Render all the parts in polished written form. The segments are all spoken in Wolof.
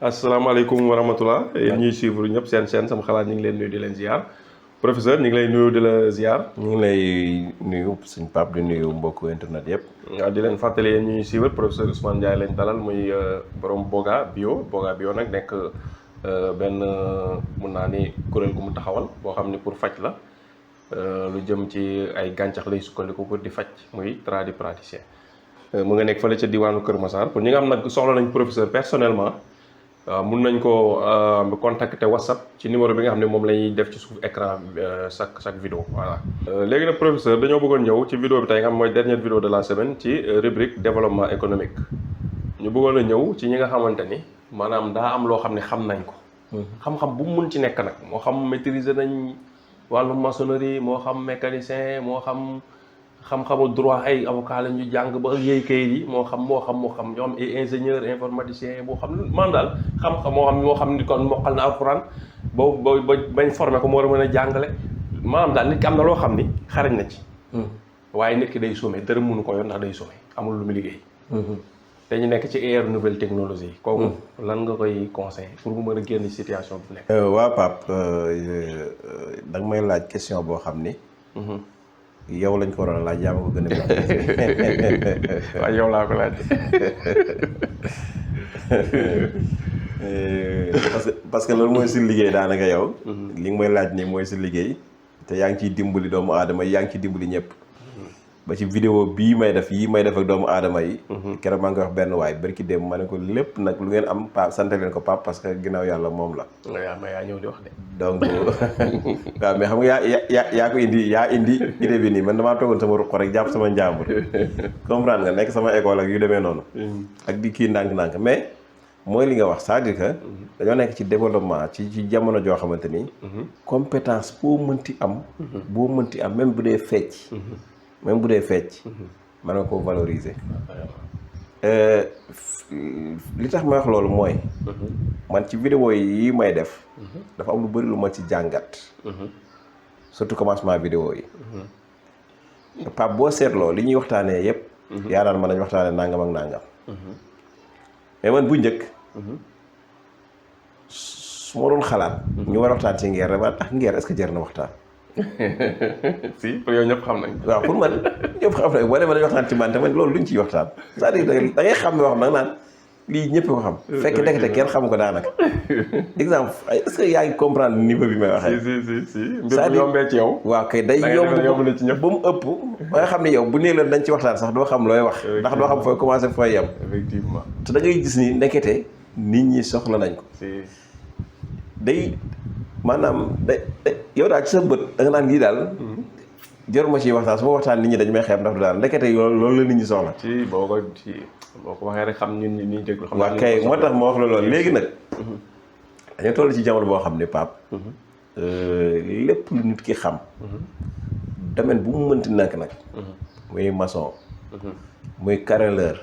asalaamaaleykum wa rahmatulah yéen ñuy suivre ñëpp seen chaîne sama xalaat ñu ngi leen nuyu di leen ziar professeur ñu ngi lay nuyu di la ziar. ñu ngi lay nuyu suñ Pape di nuyu mbokku internet yëpp. waaw di leen fàttali yéen ñuy suivre professeur Ousmane Ndiaye lañ dalal muy borom Boga Bio nag nekk benn mun naa ni kuréel gu mu taxawal boo xam ni pour faj la lu jëm ci ay gàncax lay sukkandiku pour di faj muy tradipraticien mu nga nekk fële ca diwaanu Kër Massar pour ñi nga xam nag soxla nañ professeur personnellement. waaw mun nañ ko contacter WhatsApp ci numéro bi nga xam ne moom la ñuy def ci suuf écran chaque vidéo voilà. léegi nag professeur dañoo bëggoon ñëw ci vidéo bi tey nga xam mooy dernière vidéo de la semaine ci rubrique développement économique ñu bëggoon a ñëw ci ñi nga xamante ni maanaam daa am loo xam ne xam nañ ko. xam-xam bu mu mun ci nekk nag moo xam maîtriser nañ wàllu maçonnerie moo xam mécanicien moo xam-xamu droit ay avocat la ñu jàng ba yëy kayit yi moo xam ñoo xam ay ingénieur informaticien boo xam man daal xam-xam moo xam ni kon mokkal na alxuraan ba bañ formé ko moo war a mën a jàngale maanaam daal nit ki am na loo xam ni xarañ na ci waaye nit ki day sommé dara mënu ko yor ndax day sommé amul lu mu liggéey te ñu nekk ci ère nouvelle technologie kooku lan nga koy conseil pour mu mën a génn situation bu nekk waaw Pape da nga may laaj question boo xam ni yow lañ ko waroon a laaj yaa ma ko gën a waaw yow laa ko laaj parce que loolu mooy si liggéey daanaka yow li nga may laaj nii mooy si liggéey te yaa ngi ciy dimbali doomu aadama yi yaa ngi ciy dimbali ñëpp ba ci vidéo bii may def ak doomu aadama yi keroog maa ngi wax benn waay barki dem ma ne ko lépp nag lu ngeen am Pape sant leen ko Pape parce que ginnaaw yàlla moom la yaa ñëw di wax de donc waaw mais xam nga yaa ko indi idée bi nii man damaa toogoon sama ruq rek jàpp sama njàmbur comprendre nga nekk sama école ak yu demee noonu ak di kii ndànk-ndànk mais mooy li nga wax c'est-à-dire que dañoo nekk ci développement ci jamono joo xamante ni compétence boo mënti am même bu dee fecc mën nga ko valoriser li tax may wax loolu mooy man ci vidéo yi may def dafa am lu bëri lu ma ci jàngat surtout commencement vidéo yi Pape boo seetloo li ñuy waxtaanee yépp yaa naan mën nañ waxtaanee nangam ak nangam mais man bu njëkk su ma doon xalaat ñu war a waxtaan ci ngeer dama tax ngeer est-ce que jar na waxtaan si pour yow ñëpp xam nañ waaw pour man ñëpp xam nañ boo demee dañu waxtaan ci man te man loolu luñ ciy waxtaan c'est-à-dire da ngay xam ne wax nag naan lii ñëpp ko xam fekk ndekete kenn xamu ko daanaka exemple est-ce que yaa ngi comprendre niveau bi may waxee si mbir bu yombee ci yow waaw kay day yomb na ci ñëpp ba mu ëpp ba nga xam ne yow bu nee la dañ ci waxtaan sax doo xam looy wax ndax doo xam fooy commencer fooy yem effectivement te da ngay gis ni ndekete nit ñi soxla nañ ko day maanaam yow daal ci sa bët da nga naan lii daal jaruma ciy waxtaan su ma waxtaan nit ñi dañu may xeeb ndax du daal ndekete loolu la nit ñi soxla boo ko waxee rek xam ñun ñi déglu xam waaw kay moo tax ma wax la loolu léegi nag dañoo toll ci jamono boo xam ne Pape lépp lu nit ki xam domaine bu mu mënti nekk nag muy maçon muy carreleur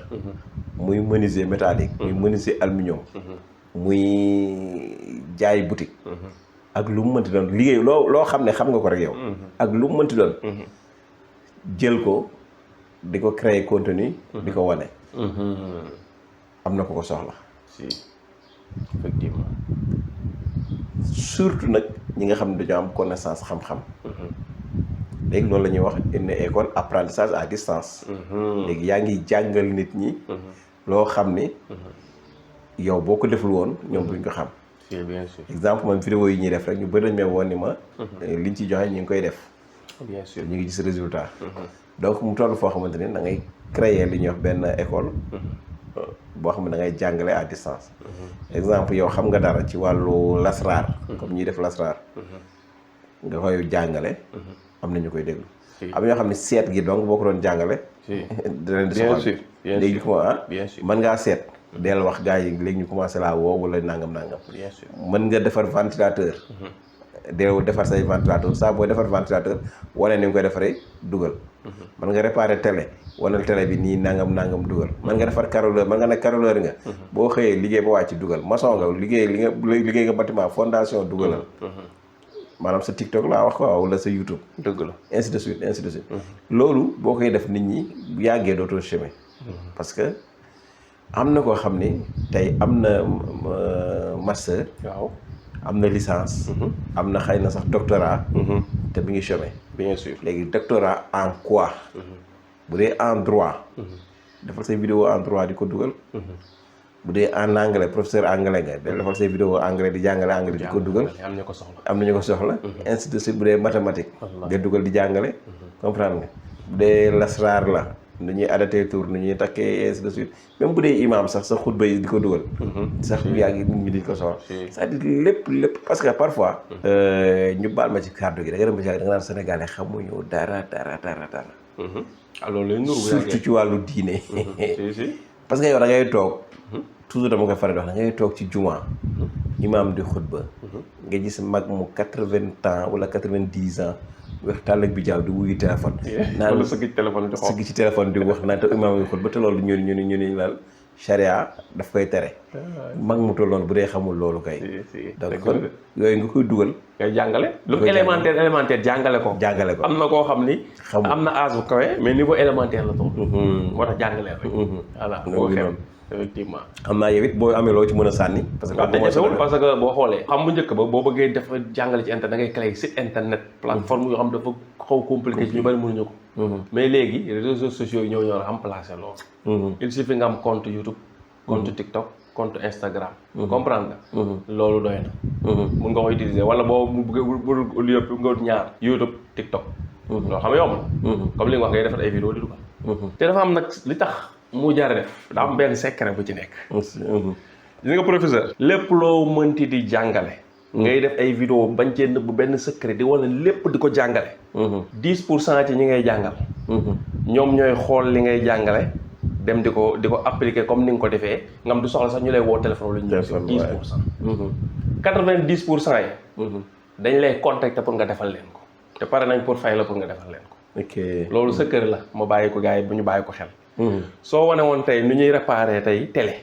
muy menuisier métallique muy menuisier aluminium muy jaay boutique ak lu mu mënti doon liggéey loo xam ne xam nga ko rek yow ak lu mu mënti doon jël ko di ko créer contenu di ko wane am na ko soxla si effectivement surtout nag ñi nga xam ne dañoo am connaissance xam-xam léegi loolu la ñuy wax une école apprentissage à distance léegi yaa ngi jàngal nit ñi loo xam ni yow boo ko deful woon ñoom duñ ko xam bien sûr exemple man vidéo yi ñuy def rek ñu bëri nañ may woon ni ma liñ ci joxe ñu ngi koy def bien sûr ñu ngi gis résultat donc mu toll foo xamante ni da ngay créer li ñuy wax benn école boo xam ne da ngay jàngale à distance exemple yow xam nga dara ci wàllu lasraar comme ñuy def lasraar nga koy jàngale am na ñu koy déglu am ñoo xam ne seet gi donc boo ko doon jàngale da leen di soxal léegi ko mën ngaa seet del wax gars yi léegi ñu commencé laa woo wala nangam bien sûr mën nga defar ventilateur del defar say ventilateur saa booy defar ventilateur wane ni nga koy defaree dugal mën nga réparer télé wanal télé bi nii nangam dugal mën nga defar carreleur mën nga nekk carreleur nga boo xëyee liggéey ba wàcc dugal maçon nga liggéey nga bâtiment fondation dugalal maanaam sa TikTok laa wax ko wala sa YouTube dëgg la ainsi de suite loolu boo koy def nit ñi bu yàggee dootoo chemin parce que am na koo xam ni tey am na master. waaw. am na licence. am na xëy na sax doctorat. te mi ngi chômé. bien sûr. léegi doctorat en quoi. bu dee en droit. defal say vidéo en droit di ko dugal. bu dee en anglais professeur anglais nga defal say vidéo anglais di jàngale anglais di ko dugal. am na ko soxla. am nañu ko soxla. ainsi de suite bu dee mathématique. nga dugal di jàngale. comprendre nga bu dee lasraar la. nu ñuy adapté tour nu ñuy takkee ainsi de suite même bu dee imam sax sa xutba yi di ko dugal. sax yaa ngi nit ñi di ko soxla. c'est-à-dire lépp parce que parfois. ñu baal ma ci kàddu gi da nga dem ba da nga naan sénégalais xamuñu dara. alors lay nuru surtout ci wàllu diine. si. parce que yow da ngay toog. toujours dama koy faral di wax da ngay toog ci juma. imam di xutba. nga gis mag mu 80 ans wala 90 ans. wax tàll bi jaaw di wuyu téléphone. naan sëgg ci téléphone di xool sëgg ci téléphone di wax naan te imaam ngi xutba te loolu ñu ni laal charia daf koy tere. mag mu toll noonu bu dee xamul loolu kay. donc kon yooyu nga koy dugal. ngay jàngale. lu élémentaire jàngale ko. am na koo xam ni. am na âge bu kawe mais niveau élémentaire la toll. moo tax jàngale rek. voilà boo xew effectivement. xam naa yow it boo amee loo ci mën a sànni. parce que boo xoolee. xam bu njëkk ba boo bëggee def jàngale ci internet da ngay créer site internet. plateforme yoo xam dafa xaw compliqué ci ñu bari mënuñu ko. mais léegi réseaux sociaux yi ñoo remplacé loolu. il suffit nga am compte YouTube. compte TikTok compte Instagram. comprendre nga. loolu doy na. mun nga ko utiliser wala boo bu yëpp nga wut ñaar. YouTube TikTok. loo xam ne yomb na. comme li nga wax ngay defar ay vidéo di dugal. te dafa am nag li tax. mu jar def daa am benn secret bu ci nekk. gis nga professeur. lépp loo mënti di jàngale. ngay def ay vidéo bañ cee nëbb benn secret di wala lépp di ko jàngale. 10% ci ñi ngay jàngal. ñoom ñooy xool li ngay jàngale dem di ko appliquer comme ni nga ko defee nga am du soxla sax ñu lay woo téléphone la ñu. 10%. 90% yi. dañ lay contacter pour nga defal leen ko. te pare nañ pour fay la pour nga defal leen ko. ok loolu secret la ma bàyyi ko gars yi bu ñu bàyyi ko xel. soo wane woon tey nu ñuy réparer tey télé.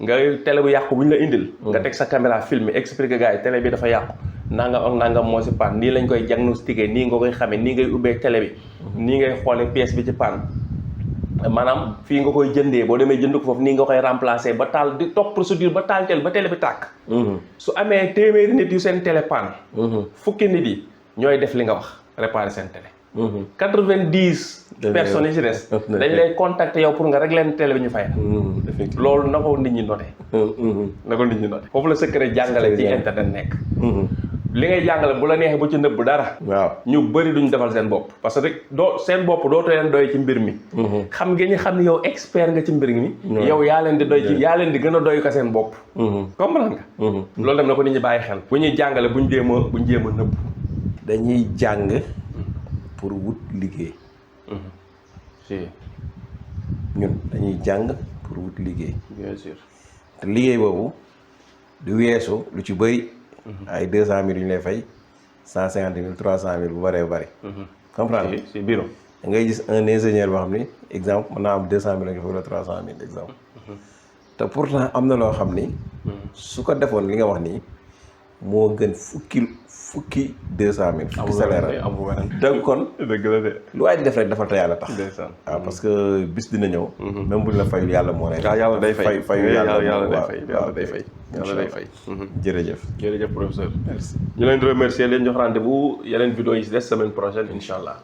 nga télé bu yàqu bu ñu la indil. nga teg sa caméra filmer expliquer gars yi télé bi dafa yàqu. nangam ak nangam moo si panne nii lañ koy diagnostiquer nii nga koy xamee nii ngay ubbee télé bi. nii ngay xoolee pièce bi ci panne. maanaam fii nga koy jëndee boo demee jënd ko foofu nii nga koy remplacer ba taal di topp procédure ba taal télé ba télé bi tàkk. su amee téeméeri nit yu seen télé panne. fukki nit yi ñooy def li nga wax réparer seen télé. 90 personnes yi ci des dañ lay contacter yow pour nga régler leen télé bi ñu fay loolu na ko nit ñi noté foofu la secret jàngale ci internet nekk li ngay jàngale bu la neexee bu ci nëbb dara waaw ñu bëri duñ defal seen bopp parce que seen bopp dootoo leen doy ci mbir mi xam nga ñu xam ne yow expert nga ci mbir mi yow yaa leen di doy ci yaa leen di gën a doy ko seen bopp comprendre nga loolu dem na ko nit ñi bàyyi xel bu ñuy jàngale buñ jéem a nëbb dañuy jàng pour wut liggéey. si. ñun dañuy jàng pour wut liggéey. bien sûr. te liggéey boobu du weesu lu ci bëri. ay 200 000 yu ñu lay fay 150 000 300 000 bu bëree bëri. comprendre nga. si bureau. da ngay gis un ingénieur boo xam ni exemple mën naa am 200 000 la nga fay wala 300 000 exemple. te pourtant am na loo xam ni. su ko defoon li nga wax nii moo gën fukki 200 000. fukki salaire donc kon. dëgg la de. lu waay di def rek dafa te yàlla tax. waaw parce que bis dina ñëw. même buñ la fayul yàlla moo lay. yàlla day fay fayu yàlla day fay. jërëjëf professeur. merci ñu leen di remercier leen jox rendez-vous yeneen vidéo yi si des semaine prochaine incha allah.